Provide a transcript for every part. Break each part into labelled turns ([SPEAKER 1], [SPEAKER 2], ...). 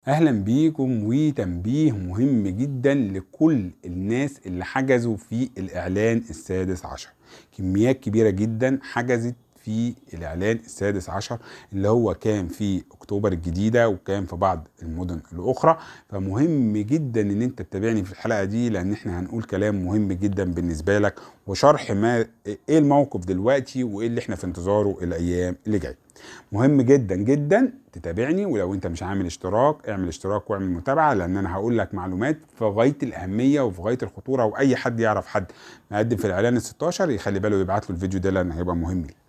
[SPEAKER 1] اهلا بيكم، وتنبيه مهم جدا لكل الناس اللي حجزوا في الاعلان السادس عشر. كميات كبيرة جدا حجزت في الاعلان السادس عشر اللي هو كان في اكتوبر الجديدة وكان في بعض المدن الاخرى. فمهم جدا ان انت تتابعني في الحلقة دي، لان احنا هنقول كلام مهم جدا بالنسبة لك وشرح ما ايه الموقف دلوقتي وايه اللي احنا في انتظاره الايام اللي جاية. مهم جدا جدا تتابعني، ولو انت مش عامل اشتراك اعمل اشتراك واعمل متابعة، لان انا هقول لك معلومات في غاية الاهمية وفي غاية الخطورة، واي حد يعرف حد مقدم في الاعلان ال 16 يخلي باله يبعت له الفيديو ده لان هيبقى مهم ليه.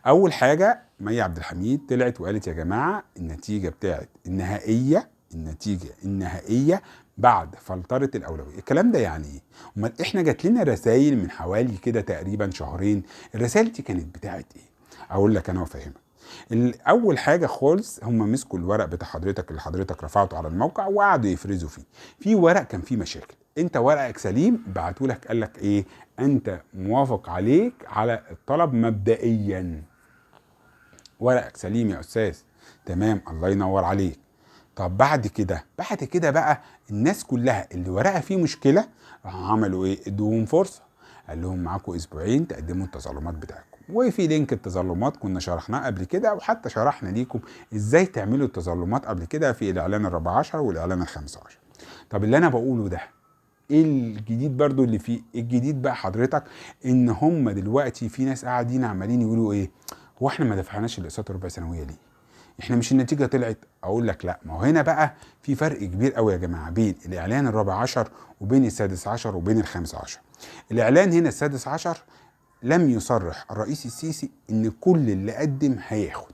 [SPEAKER 1] اول حاجة مي عبد الحميد طلعت وقالت يا جماعة النتيجة بتاعت النهائية، النتيجة النهائية بعد فلترة الأولوية. الكلام ده يعني ايه؟ امال احنا جات لنا رسائل من حوالي كده تقريبا شهرين، الرسائل دي كانت بتاعت ايه؟ اقول لك انا وافهمك. اول حاجة خالص هم مسكوا الورق بتاع حضرتك اللي حضرتك رفعته على الموقع وقعدوا يفرزوا فيه. في ورق كان فيه مشاكل، انت ورقك سليم بعتوا لك قال لك ايه؟ انت موافق عليك على الطلب مبدئيا، ورقك سليم يا استاذ، تمام، الله ينور عليك. طب بعد كده بقى الناس كلها اللي ورقها فيه مشكلة راحوا عملوا ايه؟ ادوهم فرصة، قال لهم معاكم اسبوعين تقدموا التظلمات بتاعتكم. وفي link التظلمات كنا شرحناه قبل كده، وحتى شرحنا ليكم ازاي تعملوا التظلمات قبل كده في الاعلان الرابع عشر والاعلان الخامس عشر. طب اللي انا بقوله ده ايه الجديد برضو اللي فيه؟ الجديد بقى حضرتك ان هم دلوقتي في ناس قاعدين عمالين يقولوا ايه؟ هو احنا ما دفعناش الاقساط الربع سنوية ليه؟ احنا مش النتيجة طلعت؟ اقول لك لا، ما هو هنا بقى في فرق كبير قوي يا جماعة بين الاعلان الرابع عشر وبين السادس عشر وبين الخامس عشر. الاعلان هنا السادس عشر لم يصرح الرئيس السيسي ان كل اللي قدم هياخد.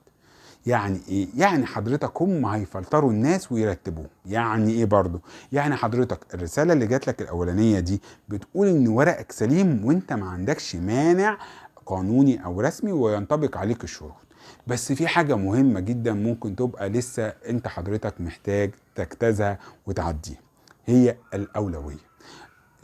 [SPEAKER 1] يعني ايه؟ يعني حضرتك هم هيفلتروا الناس ويرتبوهم. يعني ايه برضو؟ يعني حضرتك الرسالة اللي جات لك الاولانية دي بتقول ان ورقك سليم وانت ما عندكش مانع قانوني او رسمي وينطبق عليك الشروط. بس في حاجة مهمة جدا ممكن تبقى لسه انت حضرتك محتاج تجتازها وتعديها، هي الأولوية.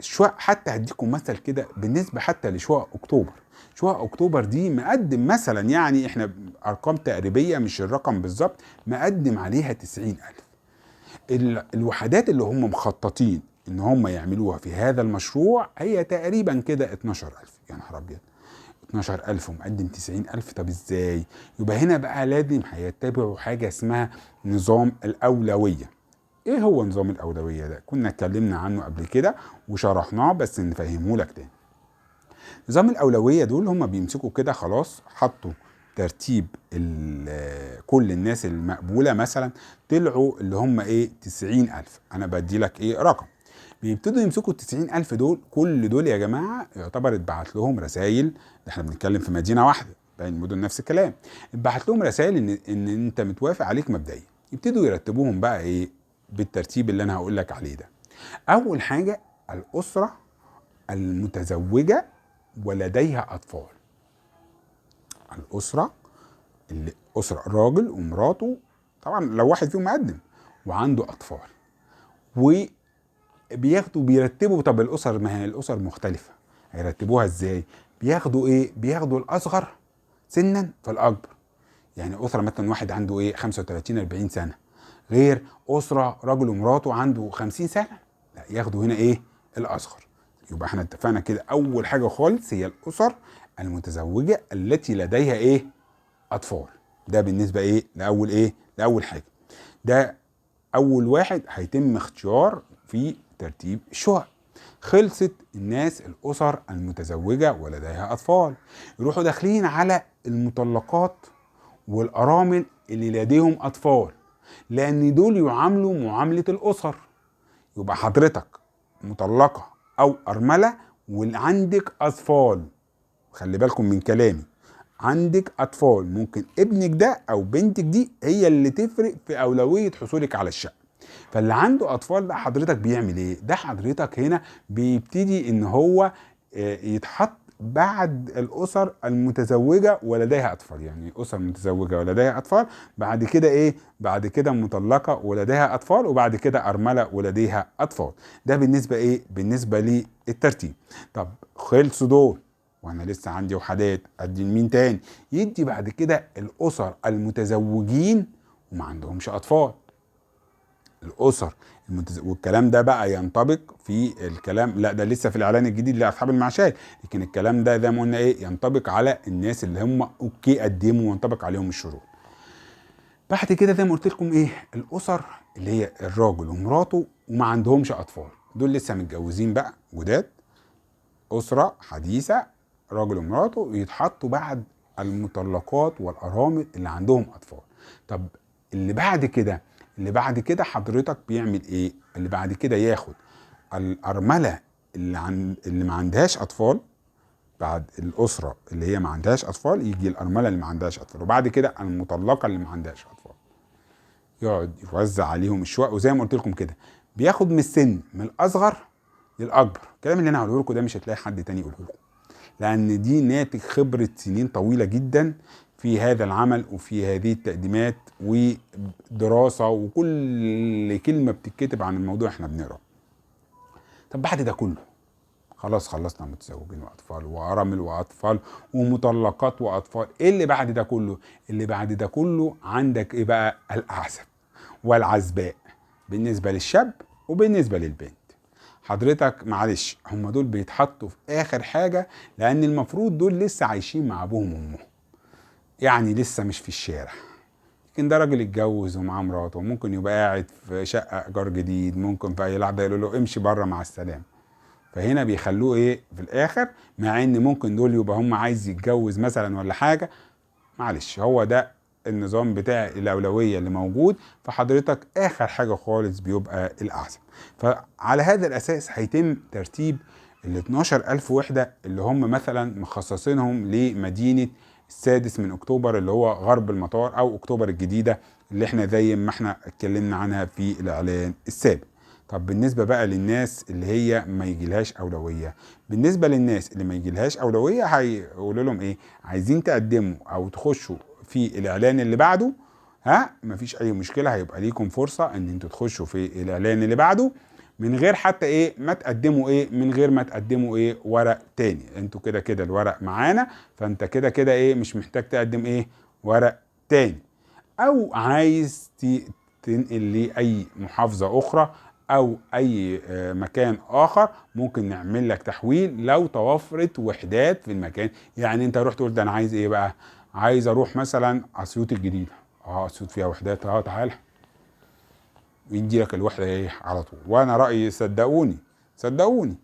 [SPEAKER 1] شقق، حتى هديكم مثل كده بالنسبة حتى لشقق أكتوبر. شقق أكتوبر دي مقدم مثلا، يعني احنا أرقام تقريبية مش الرقم بالظبط، مقدم عليها 90,000. الوحدات اللي هم مخططين ان هم يعملوها في هذا المشروع هي تقريبا كده 12,000. يا نهار أبيض، 12,000 ومقدم 90,000، طب ازاي؟ يبقى هنا بقى لازم هيتبعوا حاجة اسمها نظام الأولوية. ايه هو نظام الأولوية ده؟ كنا اتكلمنا عنه قبل كده وشرحناه، بس نفهمه لك تاني. نظام الأولوية دول هم بيمسكوا كده خلاص، حطوا ترتيب كل الناس المقبولة، مثلا طلعوا اللي هم ايه 90,000، انا بدي لك ايه رقم. بيبتدوا يمسكوا 90,000 دول، كل دول يا جماعة يعتبر اتبعت لهم رسائل، احنا بنتكلم في مدينة واحدة باقي المدن نفس الكلام، اتبعت لهم رسائل ان انت متوافق عليك مبدئيا. يبتدوا يرتبوهم بقى ايه بالترتيب اللي انا هقول لك عليه ده. اول حاجة الأسرة المتزوجة ولديها أطفال. الأسرة اللي أسرة راجل ومراته، طبعا لو واحد فيهم مقدم وعنده أطفال، وبياخدوا بيرتبوا. طب الأسر، ما هي الأسر مختلفة، هيرتبوها ازاي؟ بياخدوا ايه؟ بياخدوا الأصغر سنا فالأكبر. يعني أسرة مثلا واحد عنده ايه 35 40 سنة، غير أسرة راجل ومراته عنده 50 سنة، لا ياخدوا هنا ايه الأصغر. يبقى احنا اتفقنا كده أول حاجة خالص هي الأسر المتزوجة التي لديها ايه أطفال. ده بالنسبة ايه لأول ايه لأول حاجة. ده أول واحد هيتم اختيار في ترتيب الشقق. خلصت الناس الأسر المتزوجة ولديها أطفال، يروحوا داخلين على المطلقات والأرامل اللي لديهم أطفال، لأن دول يعاملوا معاملة الأسر. يبقى حضرتك مطلقة أو أرملة وعندك أطفال، خلي بالكم من كلامي، عندك أطفال، ممكن ابنك ده أو بنتك دي هي اللي تفرق في أولوية حصولك على الشقة. فاللي عنده أطفال ده حضرتك بيعمل إيه؟ ده حضرتك هنا بيبتدي إن هو يتحط بعد الأسر المتزوجة ولديها أطفال. يعني أسر متزوجة ولديها أطفال، بعد كده إيه؟ بعد كده مطلقة ولديها أطفال، وبعد كده أرملة ولديها أطفال. ده بالنسبة إيه؟ بالنسبة للترتيب. طب خلصوا دول وأنا لسه عندي وحدات، أدي لمين تاني؟ يدي بعد كده الأسر المتزوجين وما عندهمش أطفال. الاسر والكلام ده بقى ينطبق في الكلام، لا ده لسه في الاعلان الجديد لاصحاب المعاشات، لكن الكلام ده زي ما قلنا ايه ينطبق على الناس اللي هم okay قدموا وينطبق عليهم الشروط. بعد كده زي ما قلت لكم ايه الاسر اللي هي الراجل ومراته وما عندهمش اطفال، دول لسه متجوزين بقى جداد، اسره حديثه راجل ومراته، يتحطوا بعد المطلقات والارامل اللي عندهم اطفال. طب اللي بعد كده، اللي بعد كده حضرتك بيعمل ايه؟ اللي بعد كده ياخد الارملة اللي ما عندهاش اطفال، بعد الاسرة اللي هي ما عندهاش اطفال يجي الارملة اللي ما عندهاش اطفال، وبعد كده المطلقة اللي ما عندهاش اطفال، يقعد يوزع عليهم الشقق. وزي ما قلت لكم كده بياخد من السن من الاصغر للاكبر. الكلام اللي انا هقوله لكم ده مش هتلاقي حد تاني يقوله لكم، لان دي ناتج خبره سنين طويلة جدا في هذا العمل وفي هذه التقديمات ودراسة، وكل كلمة بتتكتب عن الموضوع احنا بنقرا. طب بعد ده كله خلاص خلصنا متزوجين واطفال وارامل واطفال ومطلقات واطفال، ايه اللي بعد ده كله؟ اللي بعد ده كله عندك ايه بقى؟ الاعزب والعزباء بالنسبة للشاب وبالنسبة للبنت. حضرتك معلش هم دول بيتحطوا في اخر حاجة، لان المفروض دول لسه عايشين مع ابوهم وامهم، يعني لسه مش في الشارع. لكن ده راجل اتجوز ومعاه مراته، ممكن يبقى قاعد في شقه ايجار جديد، ممكن في اي لحظة يقولوا له امشي بره مع السلامة. فهنا بيخلوه ايه في الاخر، مع ان ممكن دول يبقى هم عايز يتجوز مثلا ولا حاجة. معلش هو ده النظام بتاع الاولوية اللي موجود. فحضرتك اخر حاجة خالص بيبقى الاعزب. فعلى هذا الاساس هيتم ترتيب ال 12000 وحده اللي هم مثلا مخصصينهم لمدينة السادس من اكتوبر اللي هو غرب المطار او اكتوبر الجديدة اللي احنا زي ما احنا اتكلمنا عنها في الاعلان السابق. طب بالنسبة بقى للناس اللي هي ما يجيلهاش اولوية، بالنسبة للناس اللي ما يجيلهاش اولوية هيقولوا لهم ايه؟ عايزين تقدموا او تخشوا في الاعلان اللي بعده، ها مفيش اي مشكلة، هيبقى ليكم فرصة ان انتوا تخشوا في الاعلان اللي بعده من غير حتى ايه ما تقدموا ايه، من غير ما تقدموا ايه ورق تاني. انتوا كده كده الورق معانا، فانت كده كده ايه مش محتاج تقدم ايه ورق تاني. او عايز تنقل لاي محافظة اخرى او اي مكان اخر، ممكن نعمل لك تحويل لو توفرت وحدات في المكان. يعني انت رحت قلت انا عايز ايه بقى؟ عايز اروح مثلا اسيوط الجديدة، اسيوط فيها وحدات، تعالى، يدي لك الوحدة ايه على طول. وانا رايي صدقوني صدقوني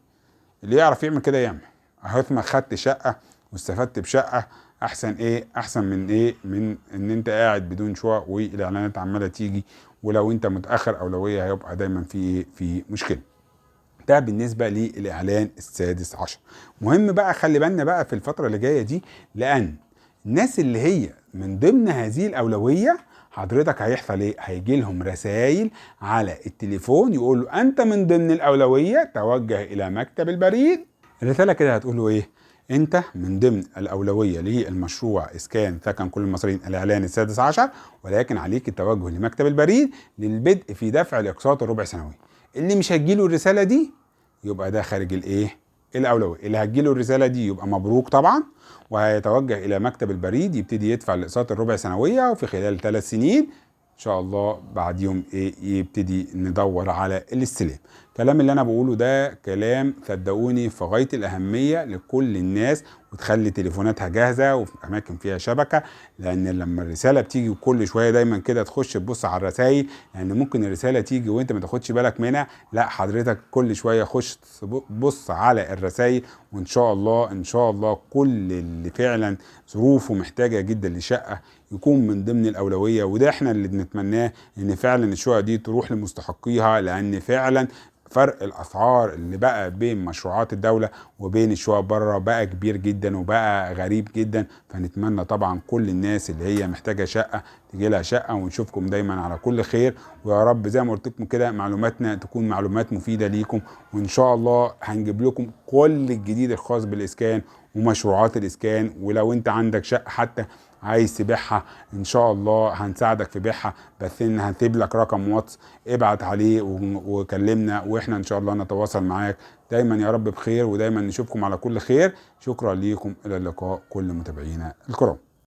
[SPEAKER 1] اللي يعرف يعمل كده يعمل. اهو ما خدت شقه واستفدت بشقه احسن ايه، احسن من ايه، من ان انت قاعد بدون شقق والاعلانات عماله تيجي، ولو انت متاخر اولوية هيبقى دايما في ايه، في مشكلة. ده بالنسبة للاعلان السادس عشر. مهم بقى خلي بالنا بقى في الفترة اللي جاية دي، لان الناس اللي هي من ضمن هذه الاولوية حضرتك هيحصل ايه؟ هيجي لهم رسائل على التليفون يقول له انت من ضمن الاولوية، توجه الى مكتب البريد. الرسالة كده هتقول له ايه؟ انت من ضمن الاولوية للمشروع اسكان سكن كل المصريين الاعلان السادس عشر، ولكن عليك التوجه لمكتب البريد للبدء في دفع الاقساط الربع سنوي. اللي مش هتجيله الرسالة دي يبقى ده خارج الايه؟ الاولوية. اللي هتجيله الرسالة دي يبقى مبروك طبعا، وهيتوجه الى مكتب البريد يبتدي يدفع الاقساط الربع سنوية، وفي خلال 3 سنين ان شاء الله بعد يوم ايه يبتدي ندور على الاستلام. الكلام اللي انا بقوله ده كلام صدقوني في غاية الاهمية لكل الناس، وتخلي تليفوناتها جاهزة وفي اماكن فيها شبكة، لان لما الرسالة بتيجي كل شوية دايما كده تخش تبص على الرسائل، لان ممكن الرسالة تيجي وانت ما تاخدش بالك منها. لا حضرتك كل شوية خش بص على الرسائل، وان شاء الله ان شاء الله كل اللي فعلا ظروفه محتاجه جدا لشقه يكون من ضمن الاولوية. وده احنا اللي بنتمناه، ان فعلا الشقق دي تروح لمستحقيها، لان فعلا فرق الاسعار اللي بقى بين مشروعات الدولة وبين الشقق بره بقى كبير جدا وبقى غريب جدا. فنتمنى طبعا كل الناس اللي هي محتاجه شقه تجي لها شقه، ونشوفكم دايما على كل خير. ويا رب زي ما قلت لكم كده معلوماتنا تكون معلومات مفيدة ليكم، وان شاء الله هنجيب لكم كل الجديد الخاص بالاسكان ومشروعات الاسكان. ولو انت عندك شقه حتى عايز تبيعها ان شاء الله هنساعدك في بيعها، بس ان هنسيب لك رقم واتس ابعت عليه وكلمنا، واحنا ان شاء الله نتواصل معاك. دايما يا رب بخير، ودايما نشوفكم على كل خير. شكرا ليكم، الى اللقاء كل متابعينا الكرام.